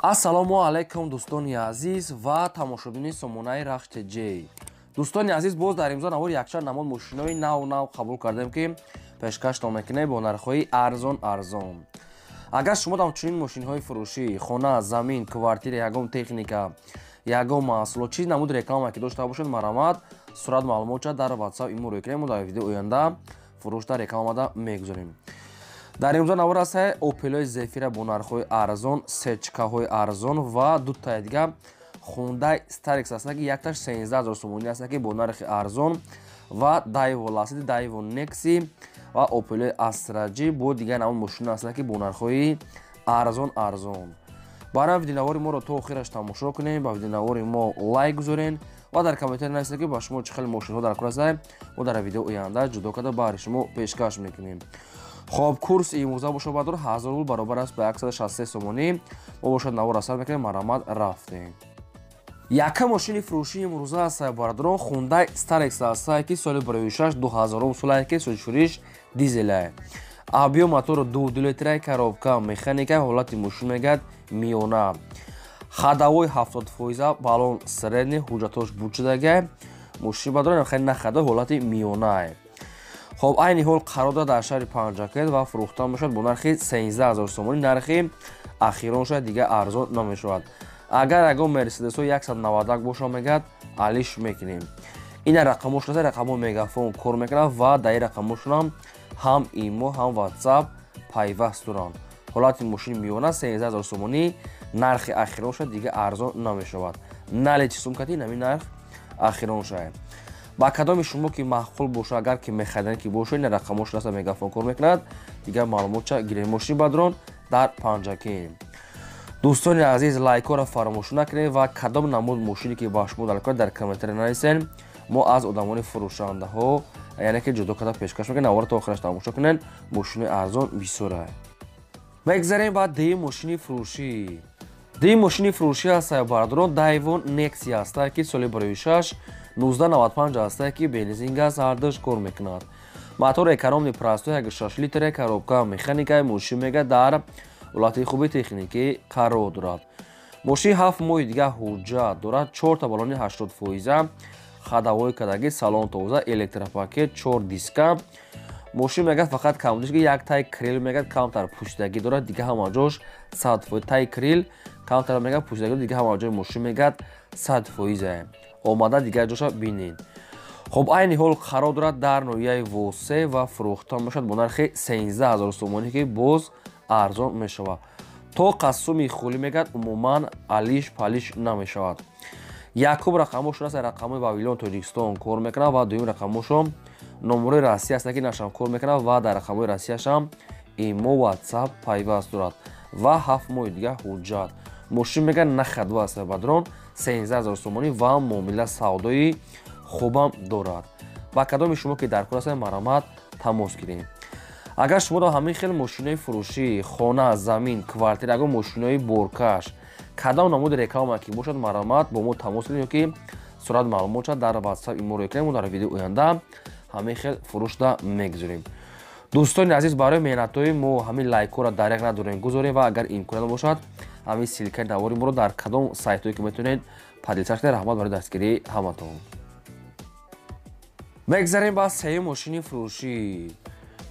Ассалому алайкум, дӯстони азиз ва тамошобини сомонаи Рахш ТЖ. Дӯстони азиз, боз дар имзо навори якчанд намуд мошинои нав нав қабул кардем, ки пешкаштон мекунем бо нархҳои арзон арзон. Агар шумо дам чунин мошинҳои фурӯшӣ, хона, замин, квартира, ягон техника, ягон маҳсулот, чиз намуд реклама ки дошта бошед, марамат сурат маълумотча дар WhatsApp имо рӯй кунем, мо дар видео оянда фурӯшда рекламада мегузорем. Дар имзо навор аст Опелои Зефира бо нархҳои арзон, сечкаҳои арзон ва дутаи дига Хундай Старекс аст, ки якташ 13 000 сомонӣ аст, ки бо нархи арзон, ва Дайво Ласиди, Дайво Некси ва Опелои Астра Ҷи бо дигар намуд мошина аст, ки бо нархҳои арзон арзон. Барои видеонавори моро то охираш тамошо кунем, ба видеонавори мо лайк гузорен ва дар комментария нависед, ки ба шумо чӣ хел мошинҳо дар кор аст, мо дар видео оянда ҷудо карда баҳри шумо пешкаш мекунем. Хоб, курс имрӯза бошад, бардор, 1000 рубл баробар аст ба 163 сомонӣ. Мо бошад навор асар мекунем, марамат, рафтем. Якам мошини фурӯшии имрӯза аст, бародарон, Хундай Старекс аст, ки соли 2006, 2000 солае, ки сӯзишфуриш дизелае, объём мотор 2 литра, коробка механика. Ҳолати мошин мегӯяд миёна, ходовой 70%, баллон средний, ҳуҷҷатош буд шудагай. Мошини, бародарон, хеле нахада, ҳолати миёнае. Хоб, айни ҳол қарор дорад дар шаҳри Панҷакент ва фурӯхта мешавад бо нархи 13 000 сомонӣ. Нархи ахирон шояд, дига арзон намешавад. Агар ягон Мерседесҳо 191 боша, мегӯяд, алиш мекунем. Ина рақамошон аст, рақамҳо Мегафон кор мекунад ва дар ин рақамошонам ҳам имо, ҳам Ватсап пайваст доранд. Ҳолати мошини миёна, 13 000 сомонӣ нархи ахирон шояд, дига арзон намешавад. Наличи сумкати нами нарх ахирон шояд. Ба кадоми шумо ки маъқул боша, агар ки мехаридане ки боша, ина рақамошон аст, Мегафон кор мекунад, дигар маълумотча гирем. Мошини, бародарон, дар Панҷакент. Дӯстони азиз, лайкҳоро фаромӯш накунед ва кадом намуд мошине ки ба шумо дар дар комментария нависен, мо аз одамони фурӯшандаҳо, яъне ки ҷудо карда пешкаш мекунем. Навора то охираш тамошо кунед, мошини арзон бисёра. Мегзарем ба дуюм мошини фурӯшӣ. Дуюм мошини фурӯшӣ аст, бародарон, Дайвон Некси аст, ки соли 2006, 1995 аст, ки бензин, газ ҳардуш кор мекунад. Мотор экономный, простой, 6 литре, коробка механика. Мошин мега дар ҳолати хуби техникӣ қарор дорад. Мошин 7 моҳи дига ҳуҷҷат дорад, чорта балони 80%, ходовой кадаги, салон тоза, электропакет, чор диска. Мошин мегӯяд, фақат камдиш ки як тай крыл мегӯяд камтар пӯшидагӣ дорад, дига ҳама ҷош 100%. Тай крыл камтар мегӯяд пӯшидагӣ, дига ҳама ҷои мошин мегӯяд 100%. Омада дигар ҷоша бинед. Хоб, айни ҳол қарор дорад дар ноҳияи Восе ва фурӯхта мешавад бо нархи 13 000 сомонӣ, ки боз арзон мешавад. То қассуми хулӣ мегӯяд, умуман алиш палиш намешавад. Якум рақамошон аст, рақамҳои Вавилон, Тоҷикистон кор мекунад, ва дуюм рақамошон номерои Россия аст, ки нашам кор мекунад, ва дар рақамҳои Россияшам имо, Ватсап пайваст дорад ва 7 моҳи дига ҳуҷҷат. Мошин мегӯяд нахадва аст, бародарон, 13 000 сомонӣ ва муомила савдои хубам дорад. Ба кадоми шумо ки дар кор аст, марамат, тамос гирем. Агар шумо до ҳамин хел мошинои фурӯшӣ, хона, замин, квартира, ягон мошинои боркаш, кадом намуди реклама ки бошад, марамат, бо мо тамос гирем ё ки сурат маълумотша дар Ватсап имо рӯй кунем, мо дар видеои оянда ҳамин хел фурӯшда мегузорем. Дӯстони азиз, барои меҳнатҳои мо ҳамин лайкҳоро даряк надорем, гузорем ва агар имконият бошад, ҳамин ссылкаи навори моро дар кадом сайтҳое ки метавонед, поделиться кунед. Раҳмат барои дастгирии ҳаматон. Мегзарем ба сеюм мошини фурӯшӣ.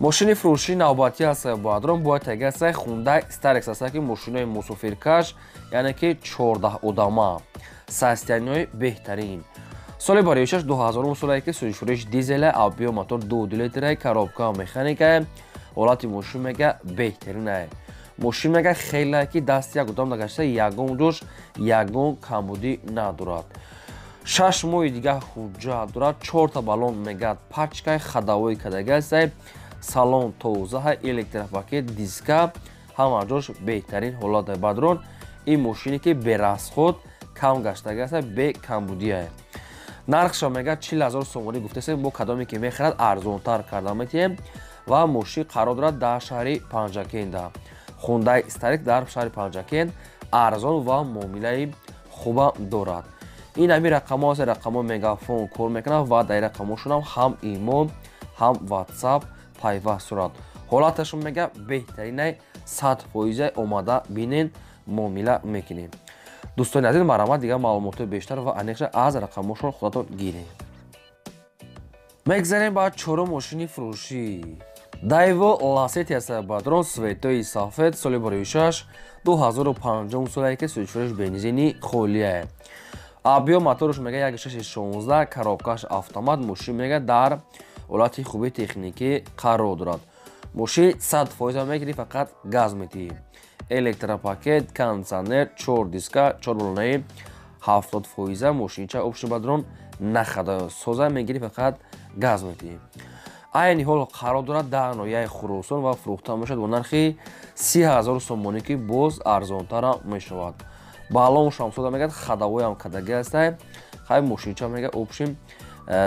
Мошини фурӯшии навбатӣ аст, бародарон, бояд таги аст, Хундай Старекс аст, ки мошинои мусофиркаш, яъне ки 14 одама, состояниҳои беҳтарин. Соли бароишаш 2000 солае, ки сӯзишфуриш дизела, объём мотор 2 литра, коробка механика. Ҳолати мошин мега беҳтаринае. Мошин мега хеле ки дасти як одам нагашта, ягон ҷош ягон камбудӣ надорад. 6 моҳи дига ҳуҷҷат дорад, чорта баллон мегӯяд пачкай, ходовой кадагасай, салон тоза, электропакет, диска, ҳама ҷош беҳтарин ҳолат. Бародарон, ин мошине ки бе расход кам гаштагиаст, бе камбудие. Нархша мегӯяд 40 000 сомонӣ гуфтасем, бо кадоме ки мехарад, арзонтар карда метиҳем. Ва мошин қарор дорад дар шаҳри Панҷакенда. Хундай Старекс дар шаҳри Панҷакент арзон ва муомилаи хуба дорад. Ин ҳамин рақамҳо аст, рақамҳо Мегафон кор мекунад ва дар ин рақамҳошонам ҳам имо, ҳам Ватсап пайваст сурат. Ҳолаташон мега беҳтаринай, 100%. Омада бинен. муомила мекунем. Дӯстони азиз, марҳамат, дигар маълумотҳои бештар ва аниқша аз рақамҳошон худатон гиред. Мегзарем ба чорум мошини фурӯшӣ. Дайво Ласети аст, бародарон, цветои сафед, соли 2006, 2005 соле ки сӯзишвориш бензини холия. Объём моторш мега 1.16, коробкаш автомат, мошин мега дар ҳолати хуби техникӣ қарор дорад. Мошин 100% мегирӣ, фақат газ метиҳӣ. Электропакет, кондитсионер, 4 диска, 4 баллонаи 70%, мошинча общий, бародарон, нахада соза мегирӣ, фақат газ метиҳӣ. Айни ҳол қарор дорад дар ноҳияи Хуросон ва фурӯхта мешавад бо нархи 30 000 сомонӣ, ки боз арзонтара мешавад. Баллоншам сода мегӯяд, ходовойам кадаги ҳастай. Хай, мошинча мега общем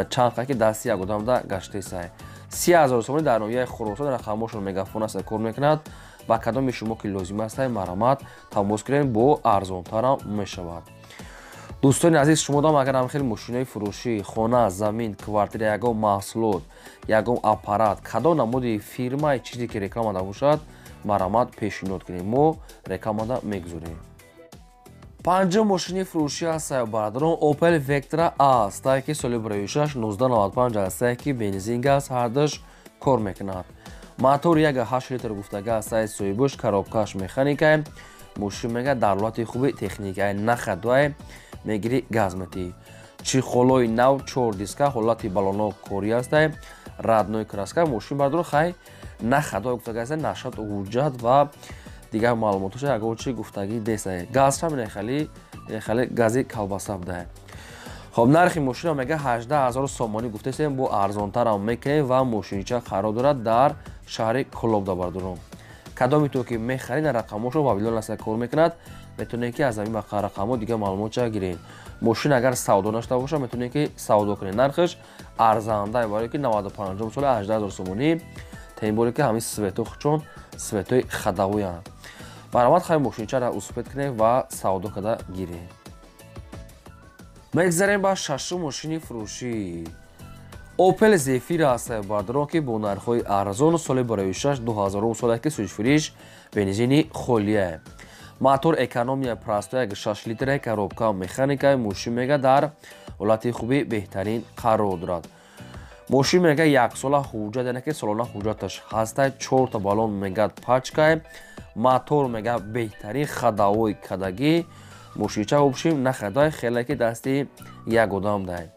чанд қа ки дасти як одамда гаштесай. 30 000 сомонӣ дар ноҳияи Хуросон. Рақамҳошон мегафон аст, кор мекунад. Ба кадоми шумо ки лозим ҳастай, марҳамат, тамос кунед, бо арзонтарам мешавад. Дӯстони азиз, шумо дам агар ҳам хеле мошинои фурӯшӣ, хона, замин, квартира, ягон маҳсулот, ягон аппарат, кадом намуди фирмаи чизе ки рекламада бошад, марҳамат, пешниҳод кунед, мо рекламада мегузорем. Панҷум мошини фурӯшӣ аст, бародарон, Opel Vectra аст, ки соли 2006, 1995 ҳастае, ки бензин, газ ҳардуш кор мекунад. Мотор 1.8 литр гуфтага ҳастае соҳибуш, коробкаш механикае. Мошин мега дар ҳолати хуби техникае, находовой, мегирӣ, газ метиҳӣ. Чехолои нав, чор диска, ҳолати баллоно корӣ ҳастае, родной краска мошин, бародарон. Хай, находовой гуфтага ҳастае, нашад ҳуҷҷат ва дигар маълумотоша ягон чи гуфтагӣ нестае. Газшам хеле гази колбаса будае. Хоб, нархи мошина мега 18 000 сомонӣ гуфтасем, бо арзонтарам мекунем ва мошинча қарор дорад дар шаҳри Кӯлобда. Бародарон, кадоми то ки мехаред, рақамҳошо Вавилон аста кор мекунад, метавонед ки аз ҳамин рақамҳо дигар маълумотча гиред. Мошин агар савдо нашуда бошад, метавонед ки савдо кунед. Нархаш арзанда, барое ки 95 соли 18 000 сомонӣ, тем более ки ҳамин цвето чун цветои ходовойанд. Баромад, хай, мошинчаро успеть кунед ва савдо карда гиред. Мегзарем ба шашум мошини фурӯшӣ. Opel Zafira аст, бародарон, ки бо нархҳои арзон, соли 2006, 2000 соле ки сӯзишфуриш бензини холия. Мотор экономия простой 6 литра, коробка механика, мошин мега дар ҳолати хуби беҳтарин қарор дорад. Мошин мега яксола ҳуҷҷат, яъне ки солона ҳуҷҷаташ ҳастай, чорта баллон мега пачкай, мотор мега беҳтарин, ходовой кадагӣ, мошинча общем находовой, хеле ки дасти як одам дай.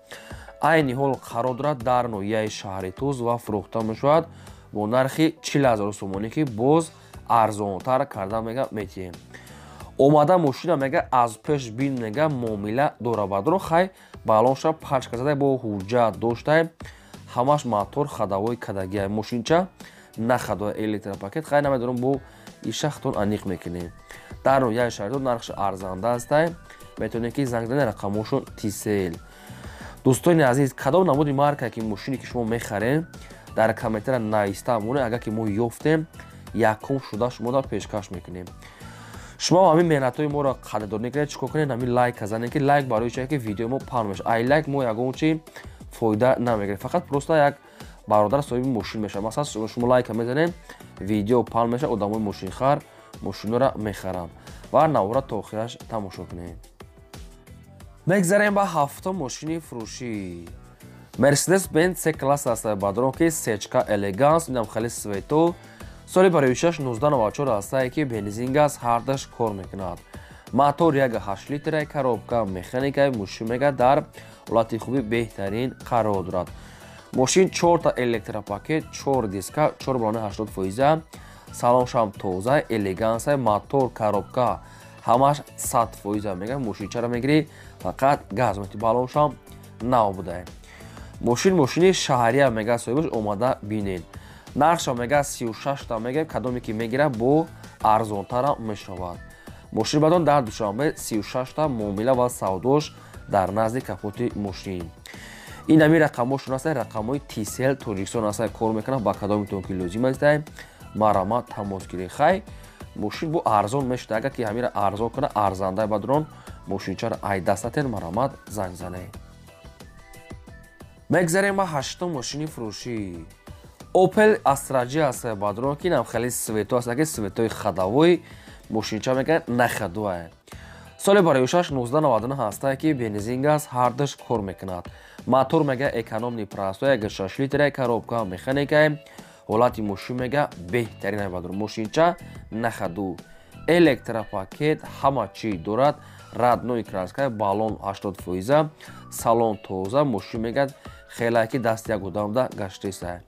Айни ҳол қарор дорад дар ноҳияи шаҳри Тӯз ва фурӯхта мешавад бо нархи 40 000 сомонӣ, ки боз арзонтар карда мега метиҳем. Омада мошина мега аз пеш бин, мега муомила дора, бародарон. Хай, баллонша пачка зада, бо ҳуҷҷат доштай, ҳамаш мотор ходовой кадагия, мошинча находовой, электропакет. Хай, намедонам, бо ишахтон аниқ мекунем. Дар ноҳияи шаҳри Тӯз нархш арзанда ҳастай, метавонед ки занг занед, рақамҳошон Тисел. Дӯстони азиз, кадом намуди марка ки мошине ки шумо мехаред, дар комментария нависта монед. Агар ки мо ёфтем, якум шуда шуморо пешкаш мекунем. Шумо ҳамин меҳнатҳои моро қадрдонӣ кунед, чӣ кор кунед? Ҳамин лайк занед, ки лайк барои чие? Ки видеои мо паҳн мешавад. Ай лайк мо ягон чи фоида намегирем, фақат просто як бародар соҳиби мошин мешавад. Масалан, шумо лайка мезанед, видео паҳн мешавад, одамои мошинхар мошинҳоро мехаранд. Ва навора то охираш тамошо кунед. Мегзарем ба ҳафтум мошини фурӯшӣ. Мерседес Бенз С класс аст, бародарон, ки сечка элеганс, инам хеле цвето, соли 2006, 1994 ҳастае, ки бензин, газ ҳардаш кор мекунад. Мотор 1.8 литра, коробка механика, мошин мега дар ҳолати хуби беҳтарин қарор дорад. Мошин чорта электропакет, чор диска, чор балони 80%, салоншам тоза, элеганса, мотор, коробка ҳамаш 100% мега. Мошинчаро мегирӣ, фақат газ мети, баллоншам нав будае. Мошин мошини шаҳрия, мега соҳибаш, омада бинед. Нархша мега 36та мега, кадоме ки мегира, бо арзонтара мешавад. Мошин бадон дар Душанбе 36та, муомила ва савдош дар назди капоти мошин. Ин ҳамин рақамҳошон аста, рақамҳои Тисел Тоҷикистон аста, кор мекунад. Ба кадомитон ки лозим аста, марҳамат, тамос гиред. Хай, мошин бо арзон мешуда, агар ки ҳамира арзон кунад, арзандаи бадрон мошинчаро ай дастатен, марҳамат, занг занед. Мегзарем ба ҳаштум мошини фурӯшӣ. Opel Astra J аст, бародарон, ки инам хеле цвето аст, ки цветои ходовой. Мошинча мега на ходу ае. Соли барои 1999 ҳастае, ки бензин, газ ҳардаш кор мекунад. Мотор мега экономный, простой, 6 литра, коробка механика. Ҳолати мошин мега беҳтарин, бадор. Мошинча на ходу, электропакет, ҳама чӣ дорад, родной краска, баллон 80%, салон тоза. Мошин мегӯяд, хеле ки дасти як одамда гаштеста.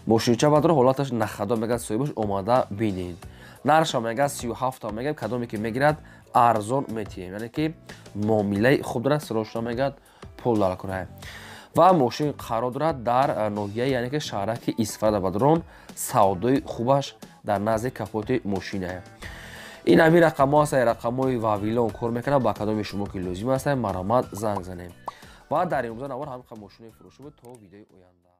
Мошинча, бадор, ҳолаташ на ходу, мегӯяд, соҳибаш омада бинед. Нарша мегӯяд 37 мегӯяд, кадоме ки мегирад, арзон метиҳем, яъне ки муомилаи хуб дорад, срочно мегӯяд, пул дар кунад. Ва мошин қарор дорад дар ноҳияи, яъне ки шаҳраки Исфара, бадрон. Савдои хубаш дар назди капоти мошина. Ин ҳамин рақамҳо ҳастанд, рақамҳои Вавилон кор мекунад. Ба кадоми шумо ки лозим аст, марҳамат, занг занем. Ва дар имрӯза навор ҳамин мошинои фурӯшӣ буд. То видеои оянда.